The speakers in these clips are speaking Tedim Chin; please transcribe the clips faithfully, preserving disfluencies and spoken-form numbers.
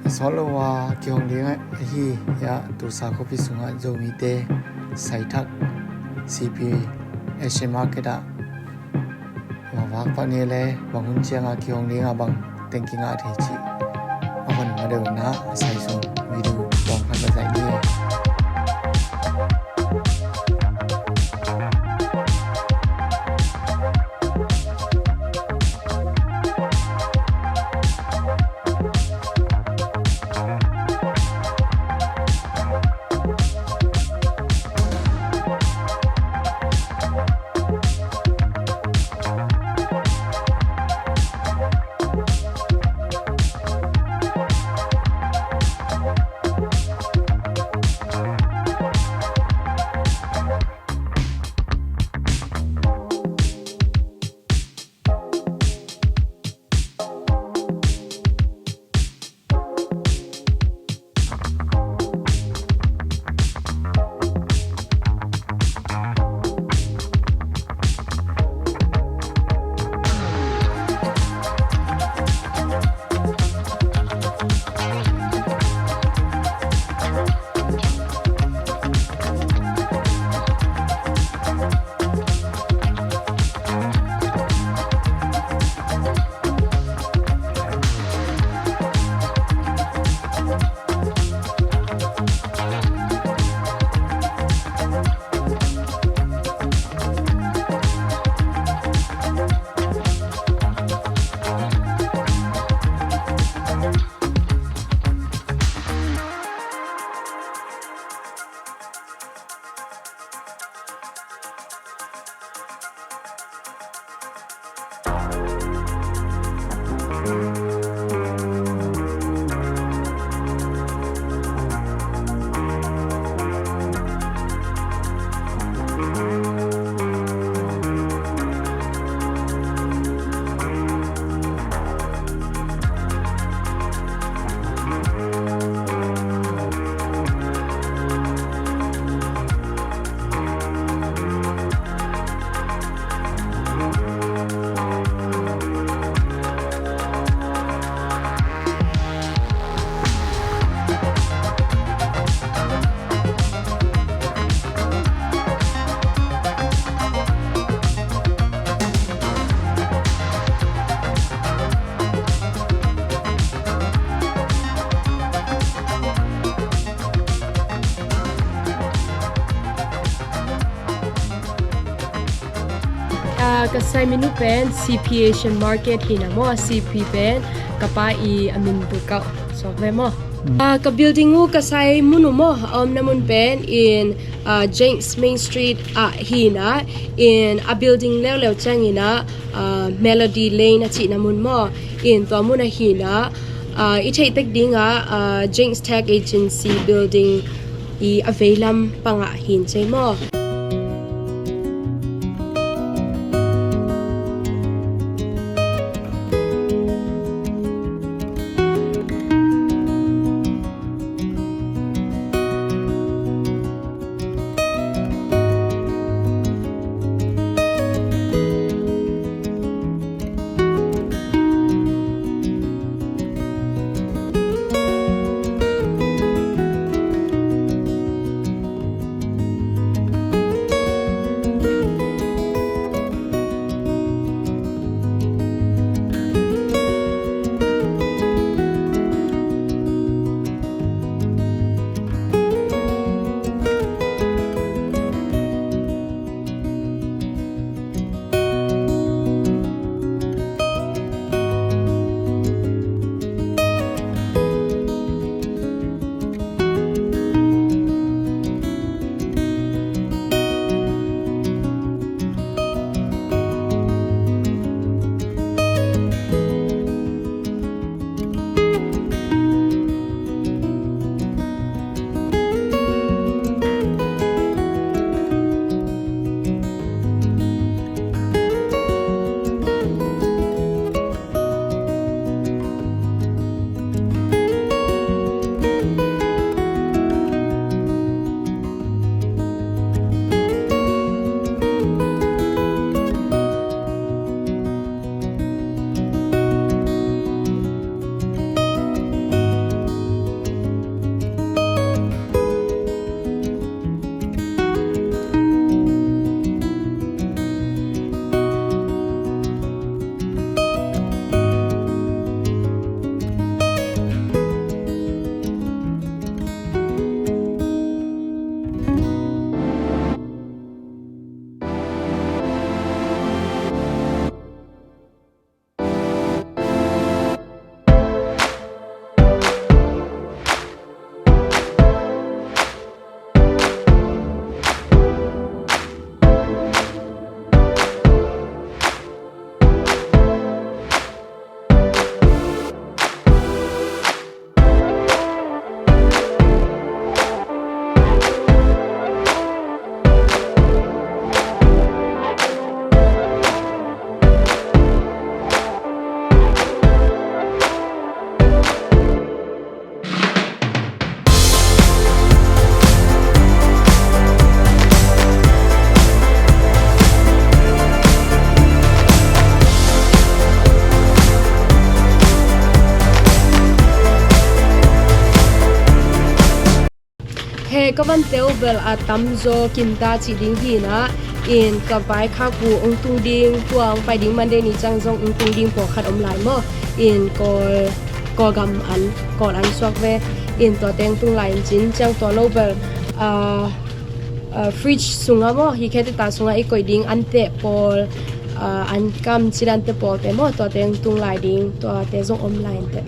A sawt lo a kihong ding ahi hiah Tulsa khuapi sungah Zomite saithak C P Asian Market ah mavak pak ni le bang hun ciang a kihong ding a bang teng kingah thei cih a hon ma deuh na a sai sung video tawm khat va zaih ni. Ah, ka sai min uh pen C P Asian Market hi na maw, C P pen ka pa i a min buk uh suak ve maw. Mm. Ah, ka building uh ka sai mun uh maw, a omna mun pen in, ah, Jenks Main Street ah hi na, in a building leuleu ciangin ah, ah, Melody Lane a cihna mun maw, in tua mun ah hi na, ah, i theih tek ding ah, ah, Jenks Tag Agency building i a veilam pangah hin cei maw. Ka vante uh bel a tamzaw Kinta cih ding hi-in ah, in ka vaikhak uh hong tung ding, tua hong pai ding Monday ni ciang zong hong tung ding pawlkhat om lai maw. In Kawl, Kawlgam an, Kawl an suak ve. In tuate hong tung lai in cin ciang tua lo bel, ah, ah, fridge sungah maw, hi khe teta sungah i koih ding anteh pawl, ah, an kam cin anteh pawlte maw, tuate hong tung lai ding, tuate zong om lai inteh.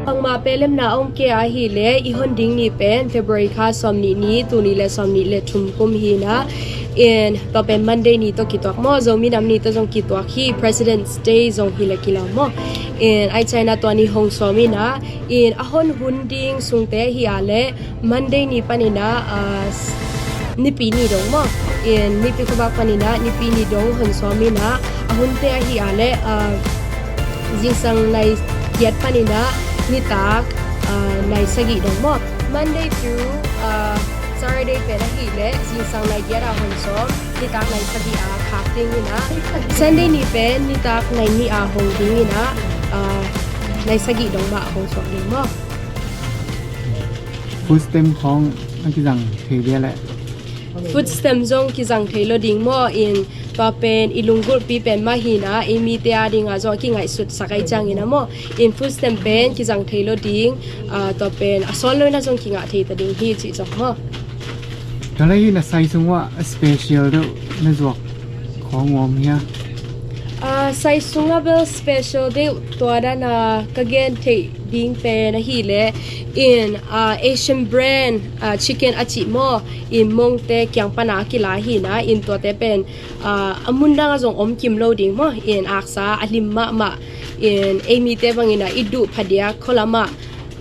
Bangmah pelemna a om kei ahih leh i hon ding ni pen February kha sawmnih ni, tul nih le sawmnih le thum kum hi-in ah, In tua pen Monday ni tawh kituak maw, Zomi Nam Ni tawh zong kituak hi, President's Day zong hi le kilawm maw. In ai China tua ni hong sawm ina, in a hon hun ding sungte hi a le Monday ni panina, ah, Nipi ni dong maw. In Nipi khuabak panina Nipi ni dong hon sawm ina, a hunte ahi a le, ah, zingsang nai giat panina nitak, ah, nai sagih dong maw. Monday through, ah, Saturday pen ahi le zingsang nai giat a hon sawm, nitak nai sagih a khak ding ina. Sunday ni pen nitak nai nih a hong ding ina, ah, nai sagih dong mah hong sawm ding maw. Food stamp khawng a kizang thei dia leh? Food stamp zong kizang thei lo ding maw. In tua pen i lunggulhpi pen mah hina, i mite a dinga zong a kingaihsut sak ai ciangina maw. In food stamp pen kizang thei lo ding, ah, tua pen a sawn lo ina zong kingah thei ta ding hi cih zong maw. Tua leh hih na sai sung uah a special deuh na zuak khawng om hia? Ah, sai sungah bel special deuh tua dana ka gen theih ding pen ahi le, in, ah, Asian brand, ah, chicken a cih maw, in mongte kiang pana a kila hina, in tuate pen, ah, a mun dangah zong om kim lo ding maw, in aksa a lim mahmah, in ei mite bangina i duh phadiak khualamah,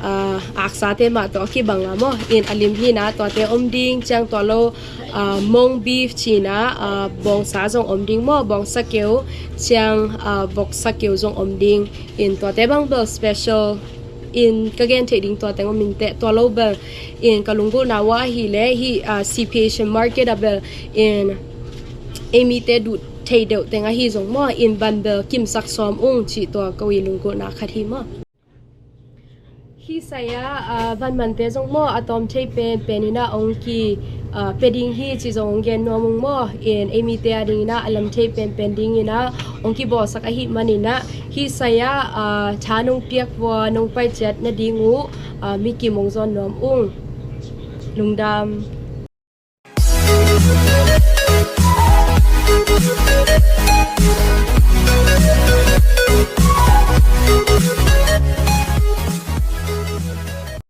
ah, aksate mah tawh a kibang a maw, in a lim hina tuate om ding, ciang tua lo, ah, mong beef cina, ah, bawngsa zong om ding maw, bawngsa keu, ciang, ah, voksa keu zong om ding. In tuate bang bel special in ka gen theih ding tuate om inteh, tua lo bel in ka lunggulhna uah ahi le hih, ah, C P Asian Market ah bel in ei mite duh thei deuh teng ahi zong maw, in van bel kimsak sawm ung cih tua ko i lunggulhna khat hi maw. Hih sai-ah, ah, van mante zong maw a tawm thei penpen ina ong ki, ah, pia ding hi cih zong ong gen nuam ung maw. In ei mite a dingina a lam thei penpen dingina ong kibawlsak ahih manina hih sai-ah, ah, tha nong piak vua nong pai ciat nading uh, ah, mi kim ong zawn nuam ung. Lungdam.